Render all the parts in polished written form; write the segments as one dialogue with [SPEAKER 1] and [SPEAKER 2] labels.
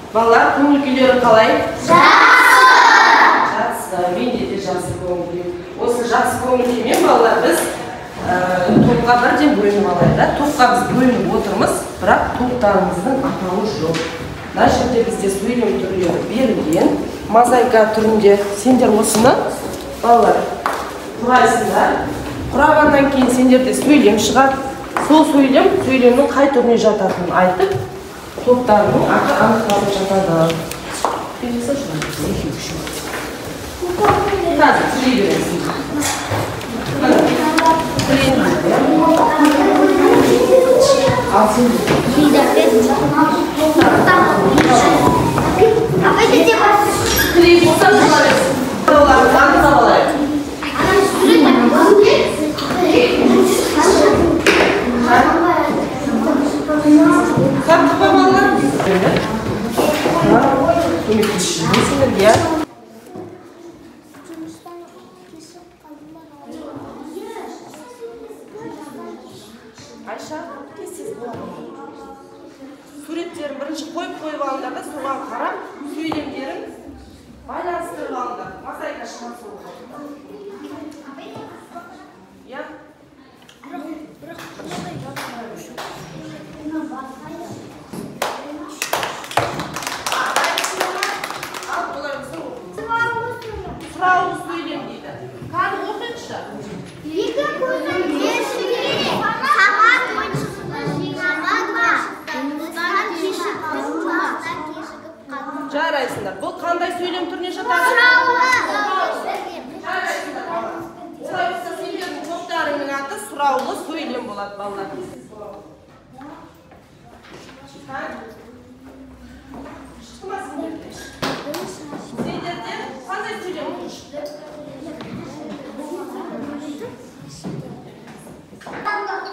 [SPEAKER 1] Балалар, көңіл күйлері қалай? Жақсы! Жақсы, менде де жақсы көңіл күй. Осы жақсы көңіл күймен, балалар, біз топқа бірден бөлініп алайық. Топқа біз бөлініп отырмыз, бірақ топтарымыздың атауы жоқ. Мына жерде бізде сөйлем түрлері берілген, мозаика түрінде. Сендер осыны, балалар, құрайсыңдар. Құрағаннан кейін сендерде сөйлем шығады. Сол сөйлем, сөйлемнің қай түріне жататынын айтып, топтарының аты анықталып жатады. Қазір түлей бересің. Ал сен клей болса оларды анықтап алайық. Таптық па, балалар? Көмектесші сендерге. Айша, тез-тез болады. Суреттерін бірінші қойып-қойып алыңдар да, соған қарап сөйлемдерін байланыстырып алыңдар. Мозаика шығады сол уақытта. Иә? Ал, олай болса оқимыз. Сұраулы сөйлем дейді. Кәдімгі оқиықшы.
[SPEAKER 2] Екі көзім періште, сағат 11:00.
[SPEAKER 1] Жарайсыңдар. Бұл қандай сөйлем түріне жатады? Жарайсыңдар, балалар. Олай болса сендердің топтарыңның аты сұраулы сөйлем болады, балалар. Шықты ма сендерде? Сендерде қандай сөйлем шықты?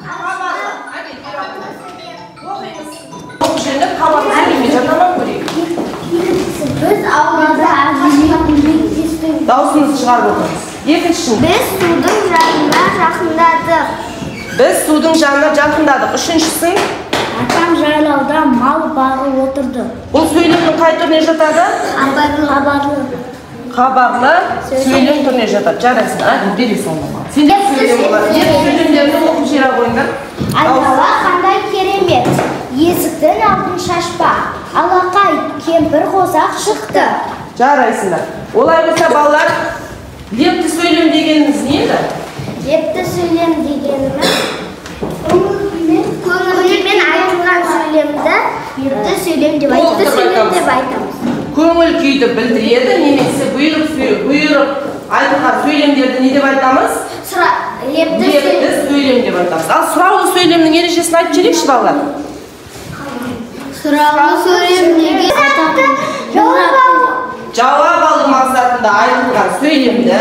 [SPEAKER 1] Хабарлы. Әкел, бері ал. Оқимыз. Оқып жіберіңдер, хабарлы сөйлемге жата ма көрейік.
[SPEAKER 2] Біз аулада әңгімелестік.
[SPEAKER 1] Дауысымызды шығарып отырмыз. Екіншісін.
[SPEAKER 2] Біз судың жанына жақындадық.
[SPEAKER 1] Біз судың жанына жақындадық. Үшіншісін.
[SPEAKER 2] Атам жайлауда мал бағып отырды.
[SPEAKER 1] Бұл сөйлемнің қай түріне жатады?
[SPEAKER 2] Хабарлы.
[SPEAKER 1] Хабарлы сөйлем түріне жатады. Жарайсың, әкел, бере салма. Сендер сөйлем болады. Енді сөйлемдерді оқып жібере қойыңдар.
[SPEAKER 2] Айнала қандай керемет. Есіктің алдын шашпа. Алақай, кемпір қозақ шықты.
[SPEAKER 1] Жарайсыңдар. Олай болса, балалар, лепті сөйлем дегеніміз не еді?
[SPEAKER 2] Лепті сөйлем дегеніміз көңілмен айтылған сөйлемді лепті сөйлем деп айтамыз.
[SPEAKER 1] Көңіл күйді білдіреді, немесе бұйрық айтылған сөйлемдерді не деп айтамыз?
[SPEAKER 2] Лепті
[SPEAKER 1] сөйлем деп айтамыз. Ал сұраулы сөйлемнің ережесін айтып жіберейікші, балалар.
[SPEAKER 2] Сұраулы сөйлем неге
[SPEAKER 1] жауап алу мақсатында айтылған сөйлемді.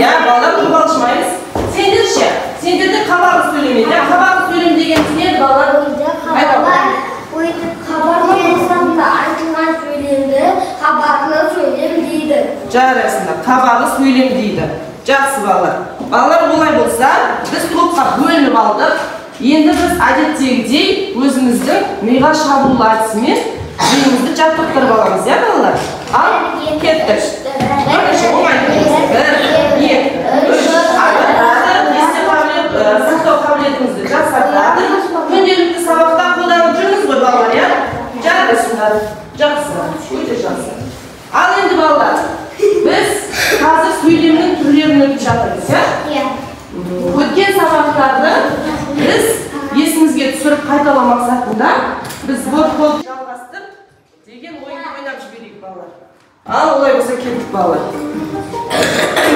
[SPEAKER 1] Иә, балалар, қобалжымаймыз. Сендер ше? Сендерде хабарлы сөйлем еді. Хабарлы сөйлем дегеніміз не еді, балалар?
[SPEAKER 2] Хабарлы мақсатында айтылған сөйлемді хабарлы сөйлем дейді.
[SPEAKER 1] Жарайсыңдар, хабарлы сөйлем дейді. Жақсы, балалар. Балалар, олай болса, біз топқа бөлініп алдық. Енді біз әдеттегідей өзіміздің миға шабуыл әдісімен миымызды жаттықтырып аламыз, иә, балалар? Ал, кеттік. Бірінші, оңай. 1, 2, 3. Есте қабілет, сақтау қабілетіңізді жақсартады. Күнделікті сабақта қолданып жүрміз ғой, балалар, иә? Жарайсыңдар. Жақсы, өте жақсы. Ал енді, балалар, біз қазір сөйлемнің түрлерін өтіп жатырмыз, иә?
[SPEAKER 2] Иә.
[SPEAKER 1] Өткен сабақтарды біз есімізге түсіріп қайталау мақсатында біз вот жалғастыр деген ойынды ойнап жіберейік, балалар. Ал олай болса кеттік, балалар.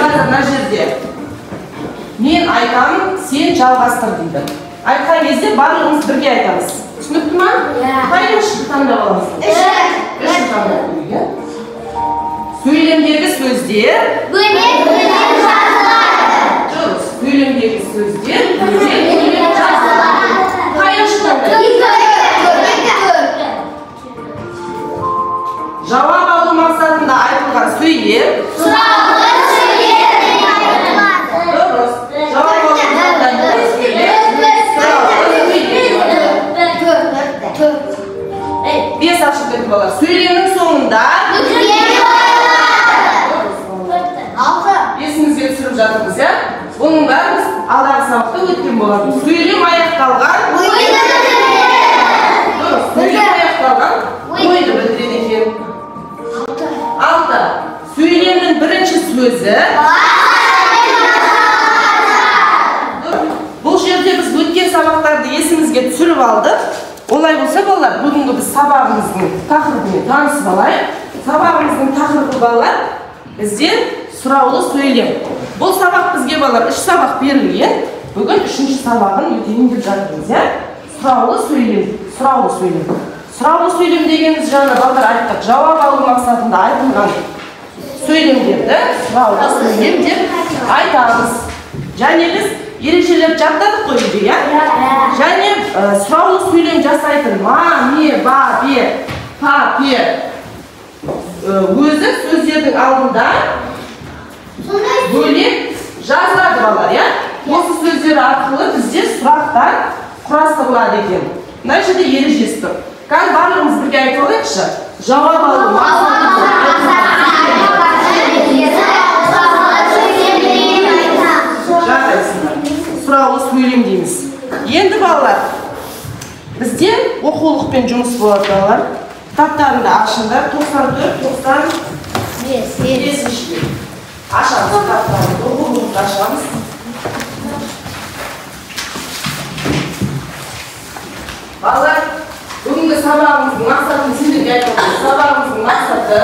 [SPEAKER 1] Қазір мына жерде мен айтамын, сен жалғастыр дейді. Айтқан кезде барлығымыз бірге айтамыз. Түсінікті ма?
[SPEAKER 2] Иә.
[SPEAKER 1] Қайыншы таңдап аламыз? Үш. Үш таңдап көрейік, иә? Сөйлемдегі сөздер
[SPEAKER 2] бөлек-бөлек жазылады.
[SPEAKER 1] Дұрыс. Сөйлемдегі сөздер бөлек-бөлек жазылады. Қайыншы таңдаймыз? Жауап алу мақсатында айтылған сөйлем
[SPEAKER 2] сұраулы сөйлем деп айтылады.
[SPEAKER 1] Дұрыс. Жауап алу мақсатында айтылған сөйлем сұраулы сөйлем деп айтылады. 5 ашып кетті балалар. Сөйлемнің соңында есімізге түсіріп жатырмыз, иә? Бұның бәрі біз алдағы сабақта өткен болатын. Сөйлем аяқталған дұрыс, сөйлем аяқталған ойды білдіреді екен. 6. Сөйлемнің бірінші сөзі. Бұл жерде біз өткен сабақтарды есімізге түсіріп алдық. Олай болса, балалар, бүгінгі біз сабағымыздың тақырыбымен танысып алайық. Сабағымыздың тақырыбы, балалар, бізде сұраулы сөйлем. Бұл сабақ бізге, балалар, 3 сабақ берілген. Бүгін 3-ші сабағын өтейін деп жатырмыз, иә? Сұраулы сөйлем, сұраулы сөйлем. Сұраулы сөйлем дегеніміз жаңа балалар айттық, жауап алу мақсатында айтылған сөйлемдерді сұраулы сөйлем деп айтамыз. Және біз ережелерді жаттадық қой үйде, иә? Және сұраулы сөйлем жасайтын ма, ме, ба, бе, па, пе өзі сөздердің алдында бөлек жазылады, балалар, иә? Осы сөздер арқылы бізде сұрақтар құрастырылады екен. Мына жерде ережесі тұр. Қазір барлығымыз бірге айтып алайықшы. Жауап алу мақсатында жарайсыңдар. Сұраулы сөйлем дейміз. Енді балалар, бізде оқулықпен жұмыс болады, балалар. Кітаптарыңды ашыңдар. 94, 95-ші. Ашамыз кітаптарды, оқулықты ашамыз. Балалар, бүгінгі сабағымыздың мақсатын сендерге айтып отырмын. Сабағымыздың мақсаты,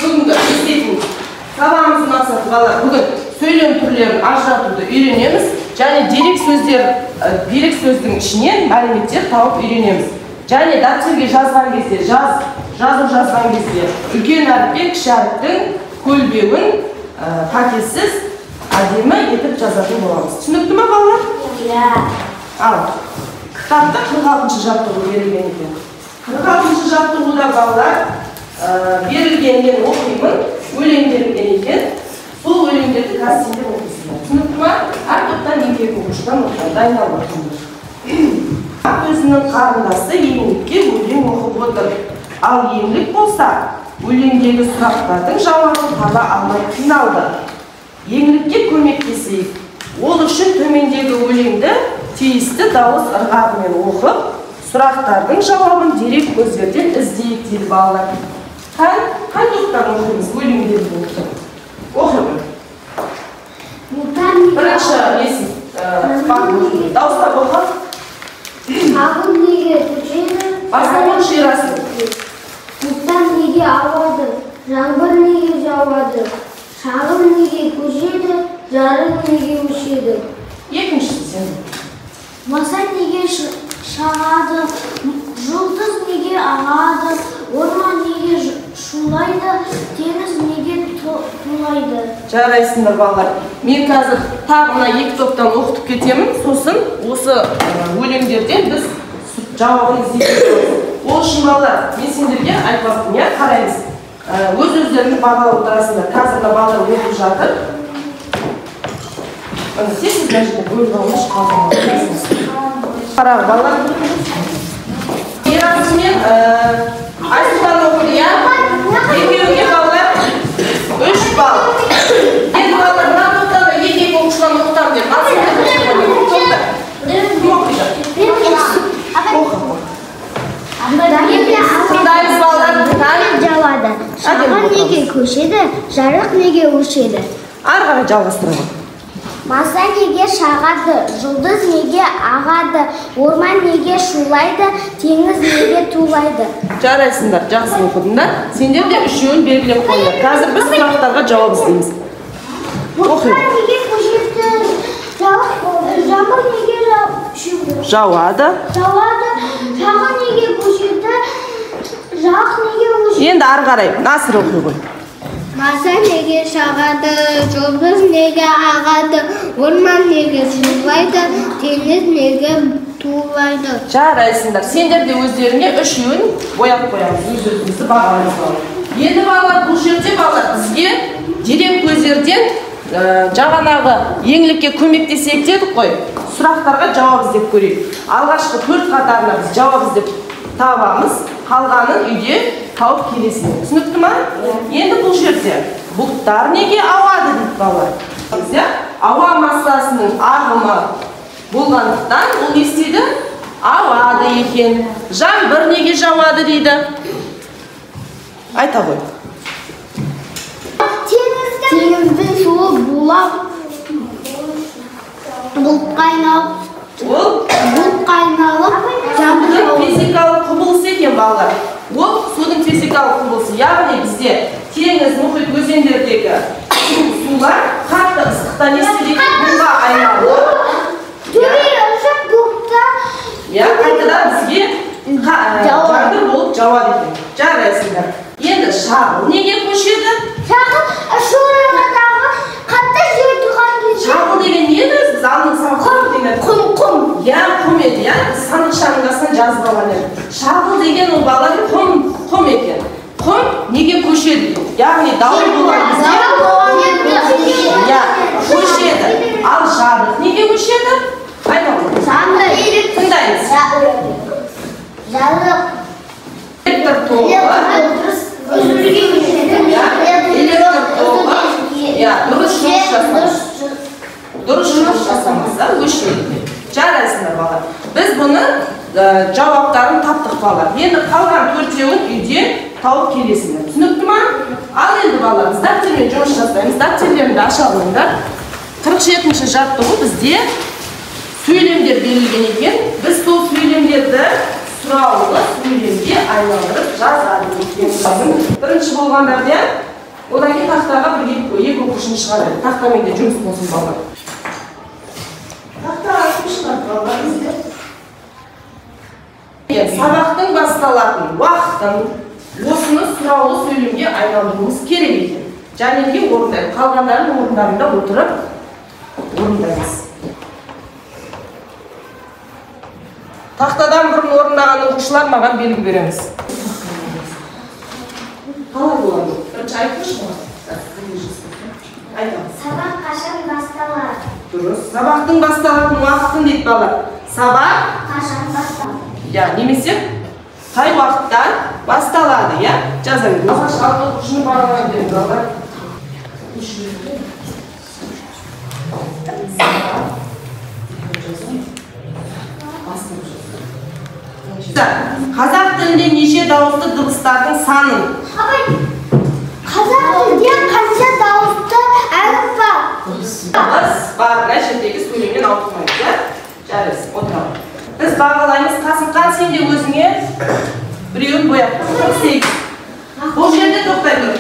[SPEAKER 1] бүгінгі істейтін сабағымыздың мақсаты, балалар, бүгін сөйлем түрлерін ажыратуды үйренеміз және дерек сөздер, дерек сөздің ішінен мәліметтер тауып үйренеміз. Және дәптерге жазған кезде, жазу жазған кезде үлкен әріп пен кіші әріптің көлбеуін қатесіз әдемі етіп жазатын боламыз. Түсінікті ме, балалар?
[SPEAKER 2] Иә.
[SPEAKER 1] Ал, кітапта 46-шы жаттығу берілген екен. 46-шы жаттығуда, балалар, берілген мен оқимын, өлең берілген екен. Сол өлеңдерді қазір сендер оқисыңдар. Түсінікті ме? Әр топтан екі-екі оқушыдан оқиды, дайындалып отырыңдар. Өзінің қарындасы Еңлікке өлең оқып отыр. Ал Еңлік болса, өлеңдегі сұрақтардың жауабын таба алмай қиналды. Еңлікке көмектесейік. Ол үшін төмендегі өлеңді тиісті дауыс ырғағымен оқып, сұрақтардың жауабын дерек көздерден іздейік дейді балалар. Қай топтан оқимыз өлеңдерді оқып? Оқимын. Бірінші несін? Дауыстап оқы.
[SPEAKER 2] Ағын неге көшеді?
[SPEAKER 1] Бастамын ширасын.
[SPEAKER 2] Бұлттар неге ауады? Жаңбыр неге жауады? Шағын неге көшеді? Жарық неге өшеді?
[SPEAKER 1] Екіншісі сен.
[SPEAKER 2] Маса неге шағады? Жұлдыз неге ағады? Орман неге шулайды? Теңіз неге тулайды?
[SPEAKER 1] Жарайсыңдар, балалар. Мен қазір тағы мына екі топтан оқытып кетемін. Сосын осы өлеңдерден біз жауабын іздейміз. Ол үшін, балалар, мен сендерге айтпаппын, иә, қараймыз. Өз өздеріңді бағалап отырасыңдар. Қазір мына балалар оқып жатыр. Тез мына жерде бөліп алыңызшы, қалғанын. Қарағы, балалар. Ерасыл мен Айсұлтан оқыды, иә? Екеуіне, балалар, 3 балл. Енді, балалар, мына топтан да екі-екі оқушыдан оқытамын деп. Ал сендер тоқта. Кім оқиды? Оқы. Тыңдаймыз, балалар.
[SPEAKER 2] Жауады. Шағын неге көшеді? Жарық неге өшеді?
[SPEAKER 1] Ары қарай жалғастырамын.
[SPEAKER 2] Маса неге шағады? Жұлдыз неге ағады? Орман неге шулайды? Теңіз неге тулайды?
[SPEAKER 1] Жарайсыңдар, жақсы оқыдыңдар. Сендер де үшеуін белгілеп қойыңдар. Қазір біз сұрақтарға жауап іздейміз.
[SPEAKER 2] Бұлттар неге көшеді? Жаңбыр неге
[SPEAKER 1] жауады?
[SPEAKER 2] Жауады. Шағын неге көшеді? Жарық неге өшеді?
[SPEAKER 1] Енді ары қарай Насыр оқи ғой.
[SPEAKER 2] Маса неге шағады? Жұлдыз неге ағады? Орман неге шулайды? Теңіз неге тулайды?
[SPEAKER 1] Жарайсыңдар. Сендер де өздеріңе үшеуін бояп қоямыз. Өз өзімізді бағалаймыз. Енді балалар, бұл жерде балалар бізге дерек көздерден жағанағы Еңлікке көмектесейік дедік қой. Сұрақтарға жауап іздеп көрейік. Алғашқы 4 қатарына біз жауап іздеп Табамыз, қалғанын үйде тауып келесіңдер. Түсінікті ма? Енді бұл жерде бұлттар неге ауады дейді балалар. Ауа массасының ағымы болғандықтан ол не істейді? Ауады екен. Жаңбыр неге жауады дейді? Айта ғой.
[SPEAKER 2] Теңіздің суы булап бұлтқа айналып, жаңбыр жауады.
[SPEAKER 1] Физикалық құбылыс екен балалар. Ол судың физикалық құбылысы. Яғни бізде теңіз, мұхит, өзендердегі сулар қатты ыстықтан не істейді екен? Буға айналып, қайтадан бізге жаңбыр болып жауады екен. Жарайсыңдар. Енді шағыл неге көшеді?
[SPEAKER 2] Шағыл шорадағы қатты жел тұрған кезде.
[SPEAKER 1] Шағыл деген не еді? Біз алдын сабақта деген
[SPEAKER 2] құм.
[SPEAKER 1] Иә, құм еді, иә. Сандықшаның астынан жазып алған едік. Шағыл деген ол балалар құм екен. Құм неге көшеді? Яғни дауыл болған кезде иә, көшеді. Ал жарық неге көшеді? Айтамыз. Тыңдаймыз.
[SPEAKER 2] Жарық.
[SPEAKER 1] Электр тоғы. Электр тоғы. Иә, дұрыс жұмыс жасамаса. Дұрыс жұмыс жасамаса өшеді. Жарайсыңдар балалар. Біз бұны жауаптарын таптық балалар. Енді қалған төртеуін үйде тауып келесіңдер. Түсінікті ма? Ал енді балалар, біз дәптермен жұмыс жасаймыз. Дәптерлеріңді аша алыңдар. 47-ші жаттығу бізде сөйлемдер берілген екен. Біз сол сөйлемдерді сұраулы сөйлемге айналдырып жазады екенбіз. Бірінші болғандар иә, одан кейін тақтаға бір екі оқушыны шығарады. Тақтамен де жұмыс болсын балалар. Тақтаға кім шығады балалар бізде? Сабақтың басталатын уақытын осыны сұраулы сөйлемге айналдыруымыз керек екен. Жәнеге орындайды. Қалғандарын орындарында отырып орындаймыз. Тақтадан бұрын орындаған оқушылар маған белгі береміз. Қалай болады? Бірінші айтыңызшы маған. Айтамыз.
[SPEAKER 2] Сабақ қашан басталады?
[SPEAKER 1] Дұрыс. Сабақтың басталатын уақытын дейді балалар. Сабақ
[SPEAKER 2] қашан басталады?
[SPEAKER 1] Иә, немесе қай уақытта басталады, иә? Жаза беріңіз. Алғашқы алты оқушыны бағалай беріңіз, балалар. Қазақ тілінде неше дауысты дыбыстардың санын?
[SPEAKER 2] Апай, қазақ тілінде қанша дауысты әріп бар?
[SPEAKER 1] Дыбыс бар. Мына жердегі сөйлемнен ауытқымаймыз, иә? Жарайсың, отырамын. Біз бағалаймыз. Қасымхан, сен де өзіңе біреуін бояп қой. 48. Бұл жерде тоқтай тұр.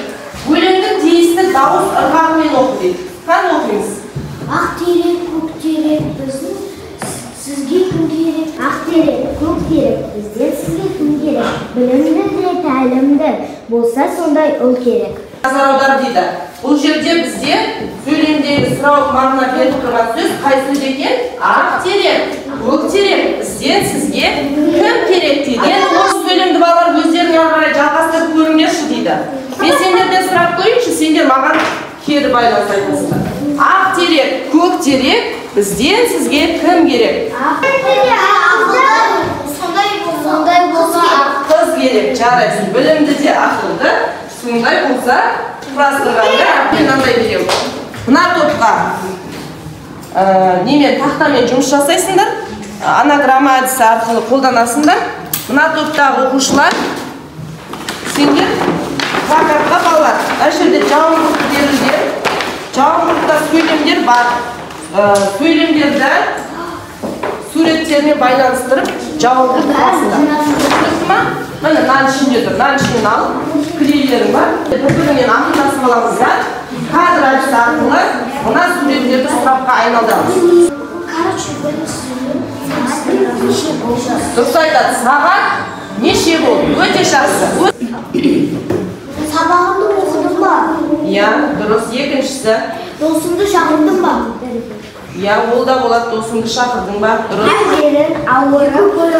[SPEAKER 1] Өлеңнің тиісті дауыс ырғағымен оқы дейді. Қане оқимыз?
[SPEAKER 2] Ақ терек, көк терек, біздің сізге кім керек? Ақ терек, көк терек, бізден сізге кім керек? Білімді де тәлімді болса сондай ұл керек.
[SPEAKER 1] Назар аудар дейді. Бұл жерде бізде сөйлемдегі сұрау мағына беріп тұрған сөз қай сөз екен? Ақ терек, көк терек, бізден сізге кім керек дейді. Енді осы сөйлемді балалар өздерің ары қарай жалғастырып көріңдерші дейді. Мен сендерден сұрап көрейінші, сендер маған кері байланыс айтасыңдар. Ақ терек, көк терек, бізден сізге кім керек?
[SPEAKER 2] Сондай болса
[SPEAKER 1] қыз керек. Жарайсың, білімді де ақылды. Сондай болса құрастырғанда мен мынандай беремін. Мына топқа немен тақтамен жұмыс жасайсыңдар, анаграмма әдісі арқылы қолданасыңдар. Мына топтағы оқушылар, сендер плакатқа балалар, мына жерде жауын берілген, жауын сөйлемдер бар. Сөйлемдерді суреттермен байланыстырып жауын құрасыңдар. Түсінікті ма? Міне мынаның ішінде тұр, мынаның ішінен алып, клейлерің бар. Бір-бірімен ақылдасып аламыз да, кадр әдісі арқылы мына суреттерді сұраққа айналдырамыз. Дұрыс айтады, сағат неше болды? Өте жақсы.
[SPEAKER 2] Сабағымды оқыдым ба?
[SPEAKER 1] Иә, дұрыс. Екіншісі.
[SPEAKER 2] Досымды шақырдым ба?
[SPEAKER 1] Иә, ол да болады, досыңды шақырдың ба? Дұрыс.
[SPEAKER 2] Қай жерің ауырып тұр?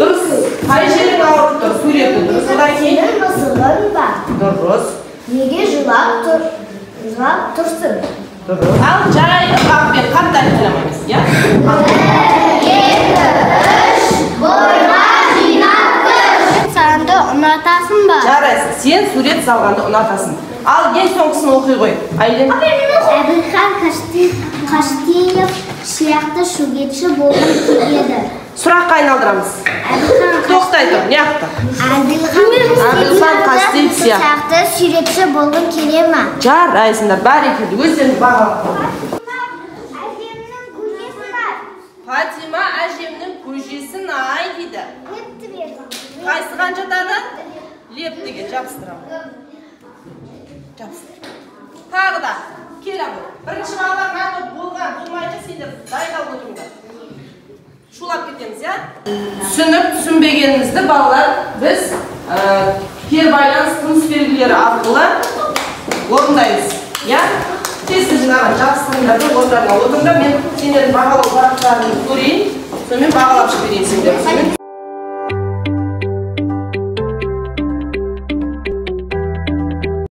[SPEAKER 1] Дұрыс. Қай жерің ауырып тұр? Суреті дұрыс. Одан кейін?
[SPEAKER 2] Сенің мысығың ба?
[SPEAKER 1] Дұрыс.
[SPEAKER 2] Неге жылап тұрсың?
[SPEAKER 1] Дұрыс. Ал жай ырғақпен қатты айтқыламаймыз, иә?
[SPEAKER 2] 1, 2, 3, бойға жинап күш. ұнатасың ба?
[SPEAKER 1] Жарайсың, сен сурет салғанды ұнатасың. Ал ең соңғысын оқи ғой, Айлин.
[SPEAKER 2] Әбілхан Қаштиев сияқты суретші болғым келеді.
[SPEAKER 1] Сұраққа айналдырамыз. Тоқтай тұр, неғыпты?
[SPEAKER 2] Әбілхан
[SPEAKER 1] Қаштиев
[SPEAKER 2] сияқты суретші болғым келе ма?
[SPEAKER 1] Жарайсыңдар, бәрекелді, өздеріңді бағалап қойыңдар.
[SPEAKER 2] Әжемнің көжесін ай.
[SPEAKER 1] Фатима әжемнің көжесін ай дейді. Қайсыған жатады? Леп деген жабыстырамын. Жабыстыр. Тағы да кел абы. Бірінші балалар мына топ болған, болмайынша сендер дайындалып отырыңдар. Шулап кетеміз, иә? Түсініп, түсінбегенімізді балалар біз кері байланыс тыныс белгілері арқылы орындаймыз, иә? Тез-тез жинаған жабыстырыңдар да орындарына отырыңдар. Мен сендердің бағалау парақтарын көрейін, сонымен бағалап жіберейін сендерді.